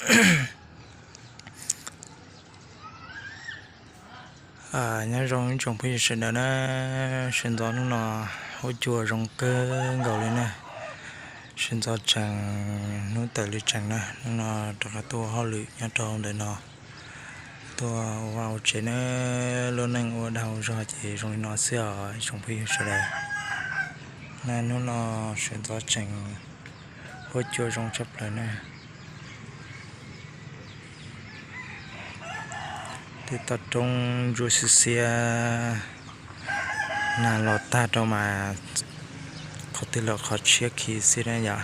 Nyob zoo ib tsoom phooj ywg sawv daws na, sawv ntxov hnub no huab cua zoo kawg nkaus li na. Sawv ntxov tseem hnub tawm li tseem na, hnub no rov qab tuaj ua hauj lwm nyob rau ntawm no, tuaj ua vaj ua tsev na. Lub neej ua dag ua zog ces zoo li no xwb os ib tsoom phooj ywg sawv daws. Na hnub no sawv ntxov tseem huab cua zoo tshaj plaws na. Twb toj roob ntsuab xiab xiab, nag los tag rau mas qhov twg los qhov tshiab khiv xwb na yom.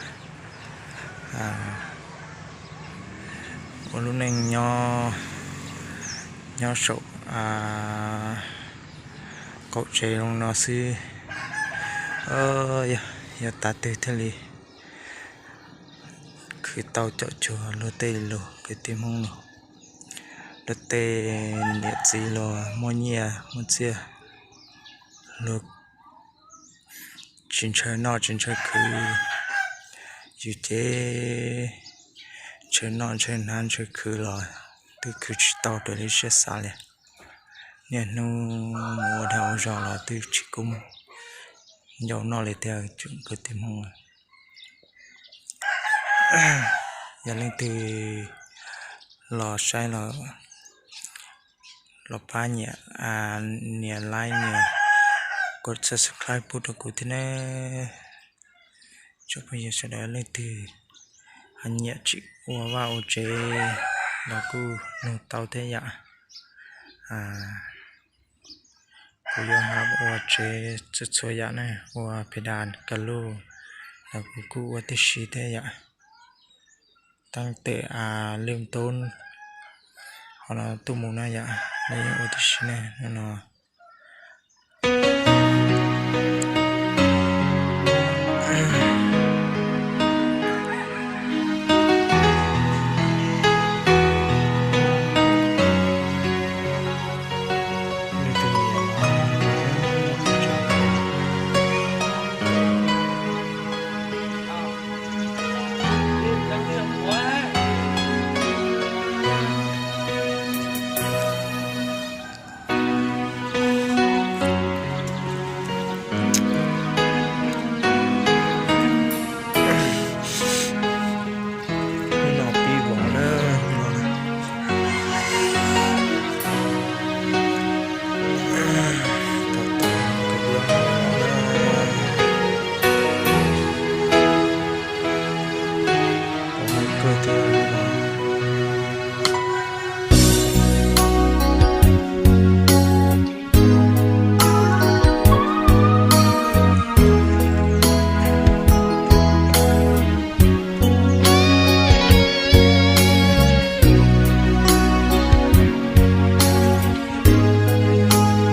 Ua lub neej nyob saum qaum tsev zoo no xwb, yog tav twg thiaj li khwv tau caum cuag luag tej lus kwv tij Hmoob lus. Luag tej niam txiv los muaj nyiaj muaj txiaj, luag tsis ntshaw noj tsis ntshaw khwv, yus ces ntshaw noj ntshaw hnav ntshaw khwv los twb khwv tsis tau raws li siab xav li. Niaj hnub mus ua dag ua zog los twb tsis kub ncauj noj li tiag kwv tij Hmoob. Yog leej twg los saib los, los pab nias like nias subscribe pub rau kuv thiab na. Tsoom phooj ywg sawv daws leej twg ho nyiam tsim ua vaj ua tsev los kuj nug tau thiab yom. Kuv yuav hab ua tsev txhua txhua yam na, ua phe das ka luj los kuv kuj ua tib si thiab yom. Tab tes lwm tub ho no tuaj mus na yom, los yeej ua tib si na no.